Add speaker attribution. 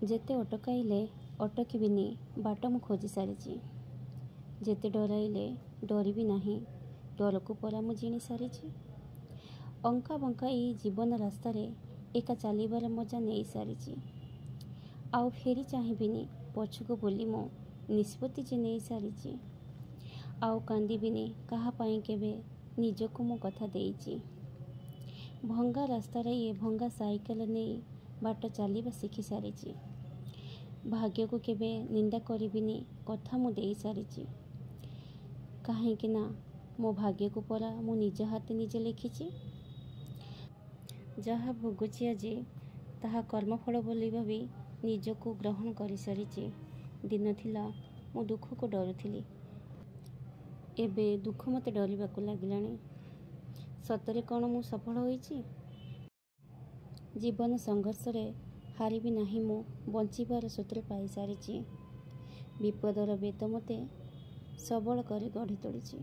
Speaker 1: ଯେତେ ଅଟକାଇଲେ ଅଟକିବିନି, ବାଟ ମୁଁ ଖୋଜି ସାରିଛି। ଯେତେ ଡରାଇଲେ ଡରିବି ନାହିଁ, ଡରକୁ ପରା ମୁଁ ଜିଣି ସାରିଛି। ଅଙ୍କା ବଙ୍କା ଏଇ ଜୀବନ ରାସ୍ତାରେ ଏକା ଚାଲିବାର ମଜା ନେଇ ସାରିଛି। ଆଉ ଫେରି ଚାହିଁବିନି ପଛକୁ ବୋଲି ମୁଁ ନିଷ୍ପତ୍ତି ଯେ ନେଇସାରିଛି। ଆଉ କାନ୍ଦିବିନି କାହା ପାଇଁ କେବେ, ନିଜକୁ ମୁଁ କଥା ଦେଇଛି। ଭଙ୍ଗା ରାସ୍ତାରେ ଏ ଭଙ୍ଗା ସାଇକେଲ ନେଇ ବାଟ ଚାଲିବା ଶିଖି ସାରିଛି। ଭାଗ୍ୟକୁ କେବେ ନିନ୍ଦା କରିବିନି, କଥା ମୁଁ ଦେଇସାରିଛି। କାହିଁକି ନା ମୋ ଭାଗ୍ୟକୁ ପରା ମୁଁ ନିଜ ହାତେ ନିଜେ ଲେଖିଛି। ଯାହା ଭୋଗୁଛି ଆଜି ତାହା କର୍ମଫଳ ବୋଲି ଭାବି ନିଜକୁ ଗ୍ରହଣ କରିସାରିଛି। ଦିନ ଥିଲା ମୁଁ ଦୁଃଖକୁ ଡରୁଥିଲି, ଏବେ ଦୁଃଖ ମୋତେ ଡରିବାକୁ ଲାଗିଲାଣି। ସତରେ କ'ଣ ମୁଁ ସଫଳ ହୋଇଛି? ଜୀବନ ସଂଘର୍ଷରେ ହାରିବି ନାହିଁ, ମୁଁ ବଞ୍ଚିବାର ସୂତ୍ର ପାଇସାରିଛି। ବିପଦର ବେତ ମୋତେ ସବଳ କରି ଗଢ଼ି ତୋଳିଛି।